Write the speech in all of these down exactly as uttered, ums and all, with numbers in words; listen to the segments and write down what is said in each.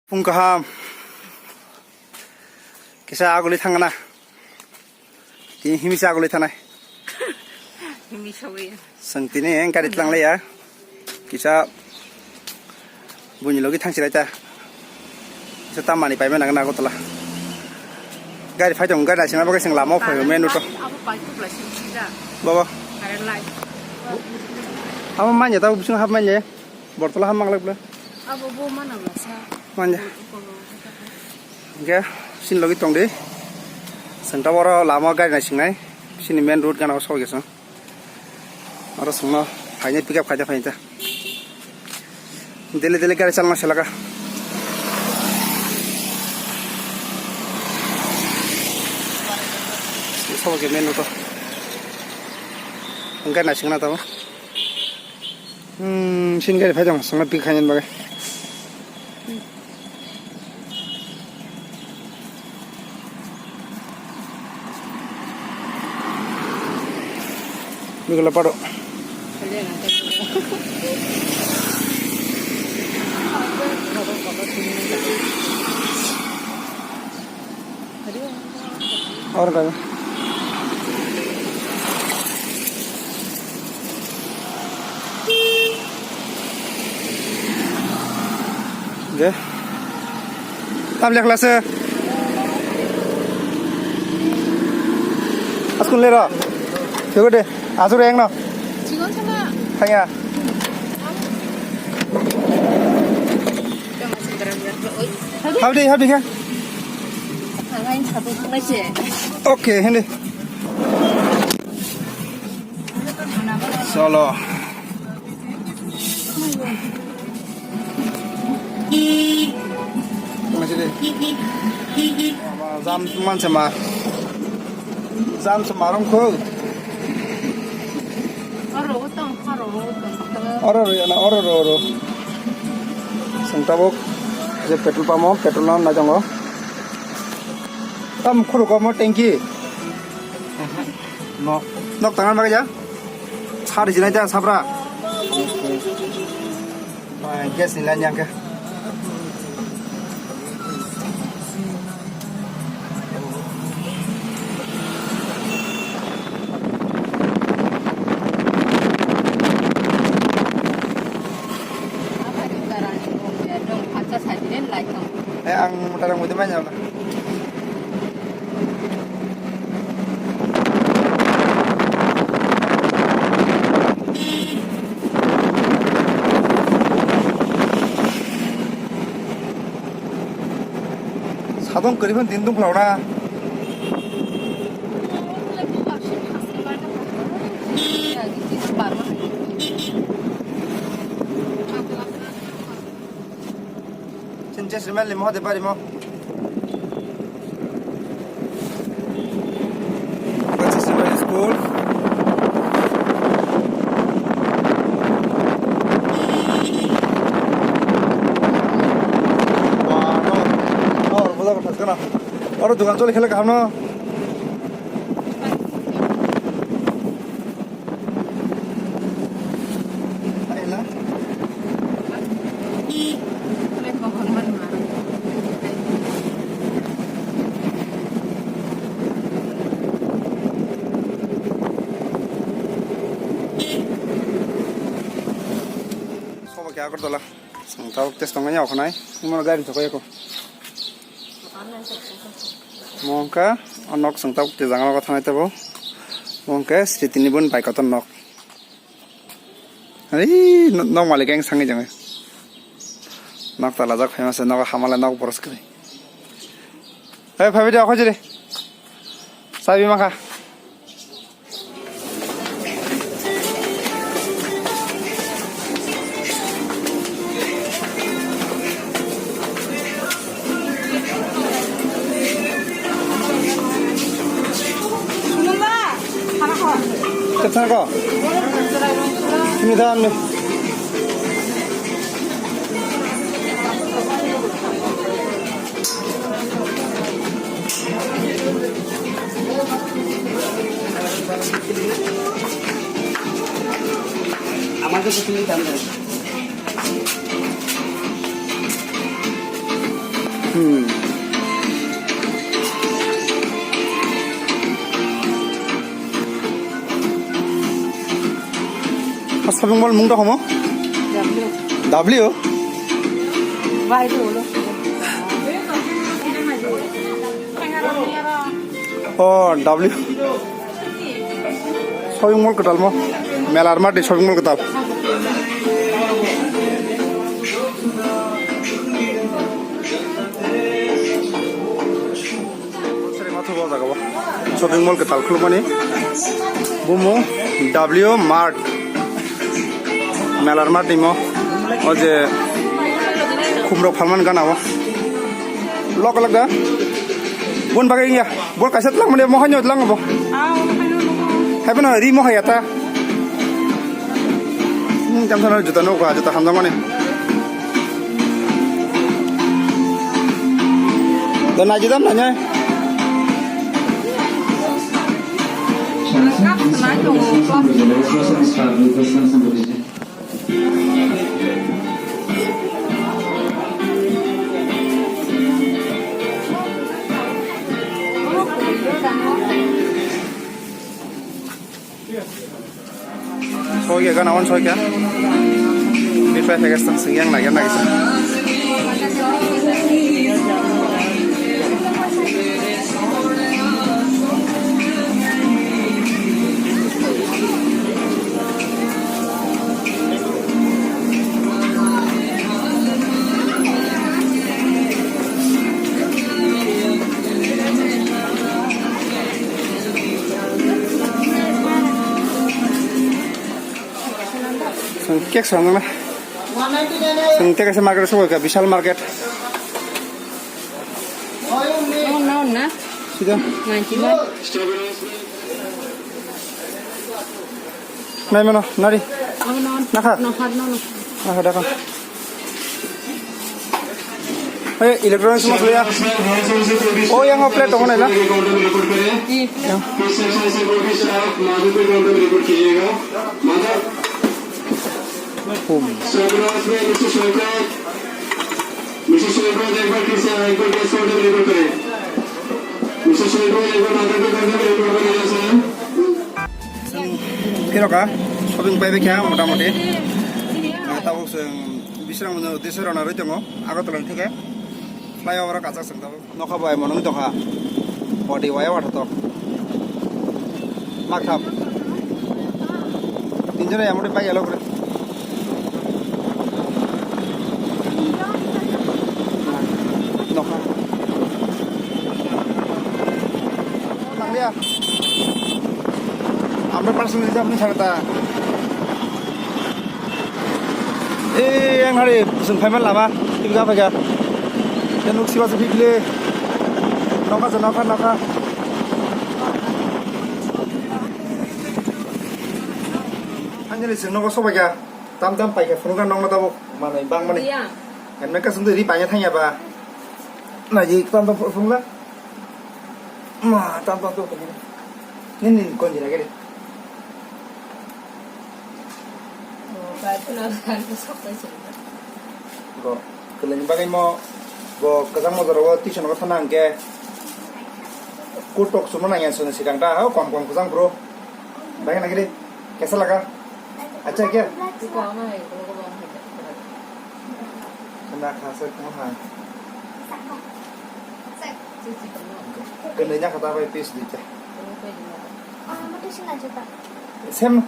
Phung kaham. Kisa aguli thangna. Tini himisa aguli thanai. Himisa wi. Seng tini gari tlang ya. Kisa bunyi logi thang silai ta. Kisa tamani pai mana na Agartala. Gari phai tong gari sing abo sing lama phai main road. Abo pai tu plastic sida. Baba. Current light. Abo manya tau bising hap manya. Bortola ham manglak bla. Abo bo mana bla sa. Manya. Hingke sin logi tong di. Sengta boro lama gari nai singnai. Sini main road gana o sogwi song. Oro songno phainai pick up khaida phainai ta. Daily daily gari chalna selaka. Sabo ke main road o. Gari nai singna tamo. Hmm, sin gari phai tong, songno pik khainani bagwi. Bigla paro. Or kami. De. Tam lekla se. Askun lero. Tengok de. Asur yang no. Chikon sana. Tanya. Habdi, habdi kha. Okay, hindi. Cholo. Jam manse ma. Jam se marong kho. Oro ro yana, oro ro ro. Sengtabok je petrol pump o, petrol no najango. Tam khuru komo tanki. No. Nok tangan maga ja? Sari jinai ta sabra. Gas ni line yang ke. Eh, ang mutarang mutu manya. Sadong kwrwi phano din dungkhlao na. Chini chesri mali moho de bari mo. Chesri mali school. Wah, no. Or bola ko thas kana. Or dukan choli khele kaham no. Soba ke Agartala. Sengtabok test tongnai ya okhanai. Imo gari thokoi ko. Mongka, o nok sengtabok te jangalo thanai tabo. Mongke sritini bun bai kotor nok. Ai, nok malik ang sangi jangai. Nok talajak famous nok hamale nok boros kri. Hei, phabi de okho jiri. Sabi makha. Kecha ko? Sini dan ni. Amar kache tumi dan de. Hmm. Ah, shopping mall mung tong omo? W. W? Bai do lo. Oh, W. Shopping mall kwtal mo. Melar mati shopping mall kwtal. Shopping mall kwtal khulumani. Bumo W Mart. Melar mati mo. O je khumrok phalmani gana o. Lok lok da. Bun bagai ya. Bol kaisa tlang mani mo hanyo tlang bo. Hai bana ri mo haya ta. Hmm, jam sana juta no ka juta hamjang mani. Dan aja dan nanya. Soikha gana on soikha. Bipai phai gastang sing yang lagi yang lagi. Chwng cake swnamnai. Chwng tei kaisa market sobai kha, Vishal market. Oh, no, na. Sida. Ninety nine. Nai mano, nari. Oh, no. Nakha. No, no, no. Nakha, dakha. Hey, electronics mo suya. Oh, yang plate tong nai la. Iya, plate. Hum. Phirok a shopping bai bai kha motamoti. Tabuk chwng Bisramganj uddesyo rwna rwi tongo, Agartala ni theke flyover o kachak chwng tabuk. Nokha bai monong tongkha, body waya watha tok. Maktham. Tinjora yamori bai yalo kore. Nokha. Tanglia. Amra personal jab ni sarata. Eh, yang hari sung payment lama, tiga apa ya? Dan nuk siwa sepi beli. Nokha se nokha nokha. Anjali sung nokha soba ya? Tam tam paika phunukha nokna tabuk manai bang mani. Iya. Emne kasung tu ri paina thangya ba. Na ji tam tam phunukha. Ma tam tam tu kani. Nin nin kon jira gede. Go. Kwlwini bagwi mo bo kwchangma jorao tuition o thana hwnkhe kutok chuma nangya chwngno swkang ta, o kom kom kwchang phuru. Bagwi nangkhe de kesa laga. Acha khe. Na kha se mo ha. Kwnwi nya kha ta bai piece duita. Sem.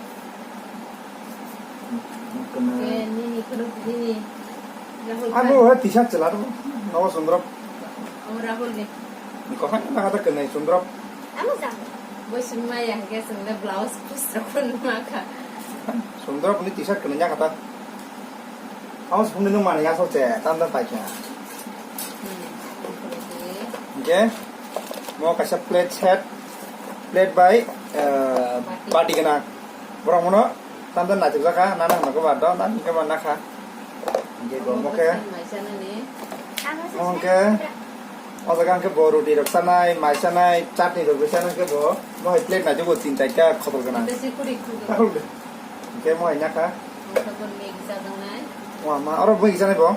Kwnwi. Abo hai t-shirt chwla do. Nogo Chundrop. Amo Rahul ni. Ni kothai na kha ta kwnwi Chundrop. Amo jang. Boi sung maya hwnkhe chwng le blouse piece rok phano ma kha. Chundrop ni t-shirt kwnwi nya kha ta. Amo sung ni nung mani asol che tam tam pai kha. Hmm. Hwnkhe mo kaisa plate set, plate bai, eh, bati gwnang. Borok mono tam tam naithok jaka, nana hwnba khe ba do, nana hwnba khe ba nakha. Hwnkhe bo mo khe, mo hwnkhe, o jaga hwnkhe bo roti rok chanai, mai chanai, chutney rok chanai hwnkhe bo, mo hai plate naithok bo tin charta khotol gwnang. Hwnkhe mo hai nakha. Wama, oro bwrwi kisa nai bo?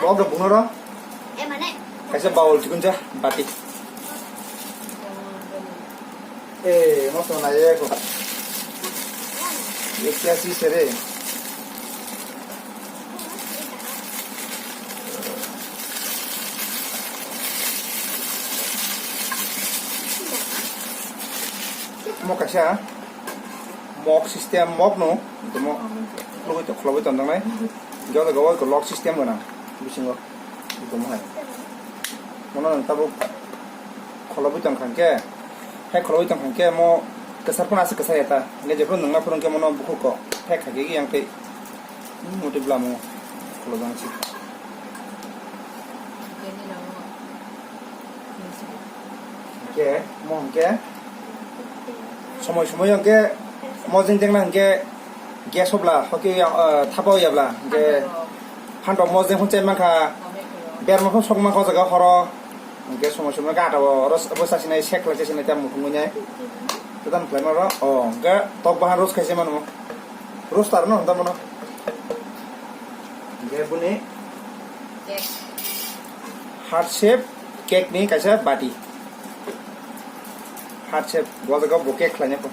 Bo bo bungno ro? E mane? Kaisa bowl chikonsa bati. Eh, moso na ye ko. Ye kya cheez hai re? Mo kaisa mok system mok no, mo khulogwi to, khulogwi tong nai. Joto go ko lock system gana bisingo. Tongmo hai. Mono nang tabuk kholobwi tong kha khe, hai kholobwi tong kha khe mo kwchar phano aswk kwchar ya ta. Hingkhe jephru nwngma phuru hwnkhe mono bukhuk kok phek kha khe yang tei motwi bwlamo kholobjak si. Hingkhe mo hwnkhe somoi somoi hwnkhe mo jeng jeng na hwnkhe gas hobla hoki yang, eh, thapa ya bla hwnkhe. Phantok mo jeng phun chai mankha, berma phun sok mankha o jaga horo. Hingkhe somoi somoi gata o oro bo chasinai sek lai chasinai tei muthungwi nai. Tetan khlaima ro, o hingkhe tok bahan roast khaise mano. Roast tar no hwnda mano. Hingkhe buni heart shape cake ni kaisa bati. Heart shape bo jaga bo cake khlaina po.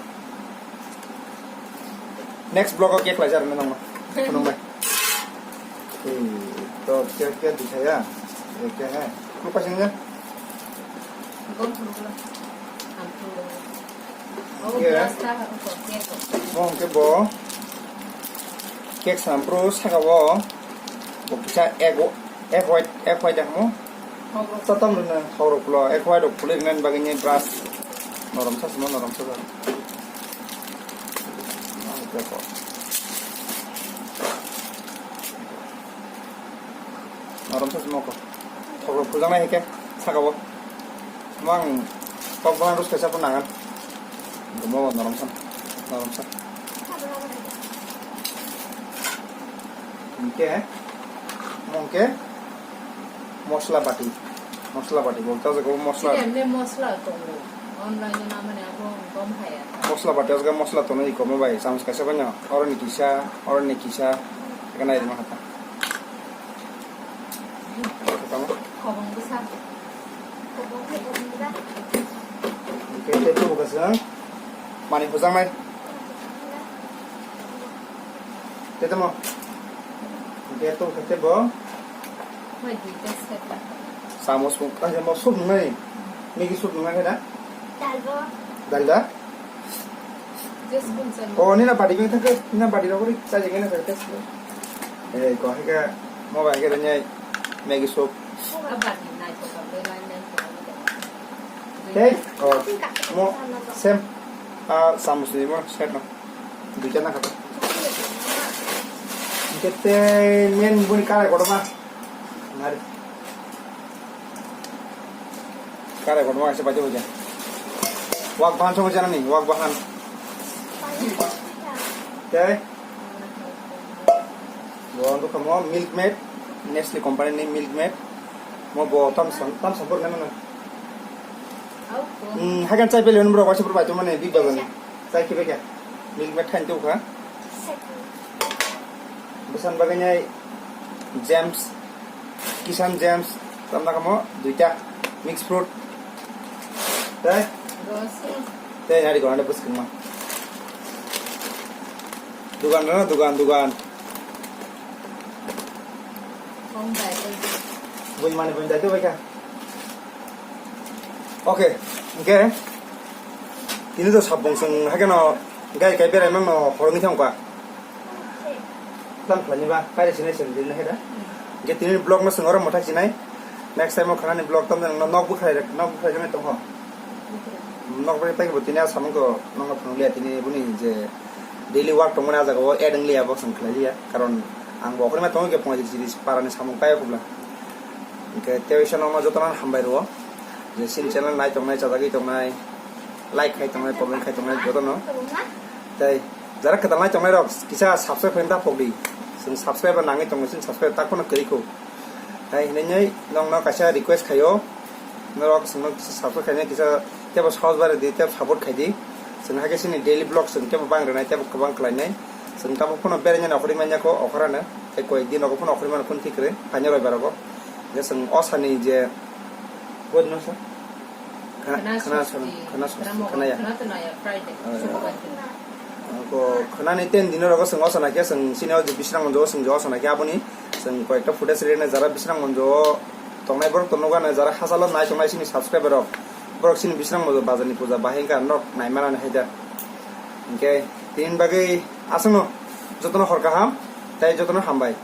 Next vlog o cake lai jarne nangma. Phunuknai. Ei, to cake, cake dikhaya. Cake hai. Lupa sini ya. Gom phunukla. Ampun. Oh, Iya. Biasa, aku cake. Mo hwnkhe bo cake sampru saka o. Bo kisa egg, egg white, egg white ang mo. Tatam rwna hawrok pulo, ek white rok pulwi rwna bagwi ni brush. Norom sa simo, norom sa sa. Norom sa simo ko. Thok rok puljak nai hike, saka bo. Mang kok bahan rus kaisa pun nangan. Gomo norom sa, norom sa. Hingke, mongke, mosla bati, mosla bati, bo ta jaga o mosla. Sini emne mosla tongo, online na mane abo gom haya. Mosla bati o jaga mosla tongo, iko mo bai, chamos kaisa banya, oro ni kisa, oro ni kisa, eka nai rima hata. Tamo? Kobong bwsa. Hingke tei tubu kasang, mani hujang nai. Tei tamo. Hingke to kete bo. Mai duita set. Chamos pun, ah, mo soup nungnai. Maggi soup nungnai khe da? Dal bo. Dal da? Just pun sen. Oh, nina badi bini thangke, nina badi rok ri chai jeng nai thangke. Eh, ko hai ka, mo bai ke nai Maggi soup. Abadi nai to ka bai nai to. Tei, oh, mo, sem, ah, chamos ni mo, set no. Duita na kata. Kete men buni kare kotorma. Nari. Kare kotorma kaisa paito hoja. Wak bahan songo janani, wak bahan. Tei. Bo ang kamo Milk Maid, Nestle company ni Milk Maid. Mo bo tam sam, tam sam por nai mano. Hmm, hagan chai pele nung bro, kaisa bro bai to mane big bazar ni. Chai kibe kya? Milk Maid khain to kha. Bwsan bagwi nai James, Kisan James, tamna kamo duita mix fruit. Tei? Tei nari ko ande bwskang ma. Dugan rana dugan, dugan. Bui mani bui dai to bai kha. Okay, hingke tini to sabong song hake no gai kai berai mang no horong thang pa. Tam khlai ni ba kai sinai sen din heda. Hingke tini vlog no song oro mothai sinai. Next time o khana ni vlog tam jang nok bukhai nok bukhai jang tong ho. Nok bukhai tai bo tini a samung ko nok no phang liya tini buni je daily work tong mani a jaga o edeng liya bo song khlai liya. Karon ang bo khorma tong ke phone jiri para ni samung kai khubla. Hingke tei waisa no jotono hambai rwo. Je sini channel nai tongnai, chajagwi tongnai, like khai tongnai, comment khai tongnai jotono. Tei jara kwtal nai tongnai rok kisa subscribe khai ta pokdi. Chwng subscribe nangwi tongo, chwng subscribe tak phano kwrwi kho. Tei hinwi nokno kaisa request khaio. Norok chwngno kisa subscribe khaina kisa tebo sahos barwi di, tebo support khai di. Chwng hakhe chini daily vlog chwng tebo bang rwnai, tebo kwbang khlainai. Chwng tabuk phano beraina nongkhorwi manya kho, okhorano. Tei koi din nogo phano okhorwi mano phone thik kwrwi, phaina roi barogo. Je chwng o sani je What no sir? Khana, khana, khana, khana, khana, khana ya. Khana to naya Friday. Oh, yeah. Somobar din. Ko khana ni ten dino rogo sing osa na kya sing sini o bisrang monjo sing jo osa na kya aboni sing koyekta footage rene jara bisrang monjo tongnai borok tonoga na jara hasalo nai tongnai sini subscriber rok borok sini bisrang monjo bazar ni puja bahai ka nok nai mana hai da. Hingke tin bagwi aswkno jotono hor kaham tai jotono hambai.